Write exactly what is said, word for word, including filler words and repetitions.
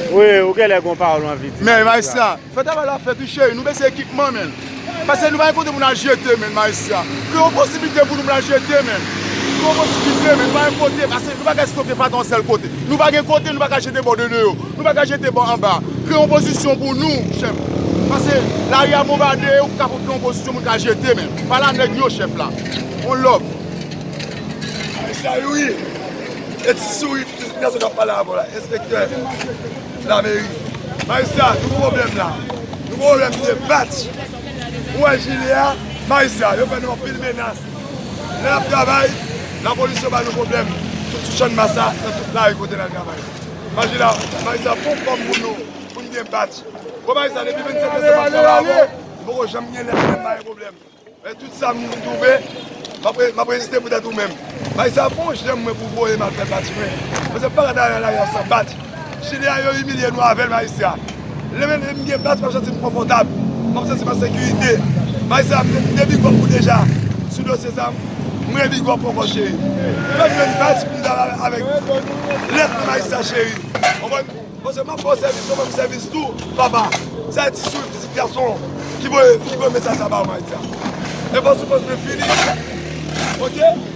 Wi, ou genlè gon pawòl ou anvi di. Men majistra, fè travay la fèt wi cheri, nou bezwen ekipman, men. Paske nou pa gen kote pou n al jete, men, majistra. Kreye yon posiblite pou nou, pou n al jete, men. Kreye yon posiblite, men, nou pa gen kote, paske nou pa ka stoke fatra yon sèl kote. Nou pa gen kote, nou pa ka jete bò de deyò. Nou pa ka jete bò anba. Kreye yon pozisyon pou nou, chèf. Paske lari a bonbade, ou ka kreye yon pozisyon pou n ka jete, men. Pale a nèg yo, chèf la. On lòb. Majistra Youri, e ti souri, ti gason k ap pale avè w la, enspektè lameri. Majistra, nou gen pwoblèm la. Nou gen pwoblèm de batch. Ou wè jile a, majistra, yo fè nou anpil menas. Lè n ap travay, lapolis yo ba nou pwoblèm. Sou, sou Channmas la, nan tout lari kote n al travay. Majistra, majistra, fè yon kòb pou nou, pou n gen batch. Bon, majistra, depi vennsenk desanm m ap travay avè w, m poko janm gen lè pou m pa gen pwoblèm. Men tout sa m twouve, m ap re-, m ap reziste poutèt ou menm. Majistra, fè yon jèm mwen pou voye m al fè batch mwen. Paske m pa ka travay nan lari a san batch. Jile a yo imilye nou avè l, majistra. Lè m, lè m gen batch, m ap santi m konfòtab. M ap santi m an sekirite. Majistra, m te, m te big up ou deja sou dosye sa. M re big up ankò, cheri. Fè m jwenn batch pou m travay avèk lèt mwen, majistra cheri. Konprann? Paske m ap ba w sèvis, ou ban m sèvis tou, papa. Sa e ti souri pitit gason ki voye, ki voye mesaj sa ba w, majistra. E fòs ou fòs mwen fini. Oke?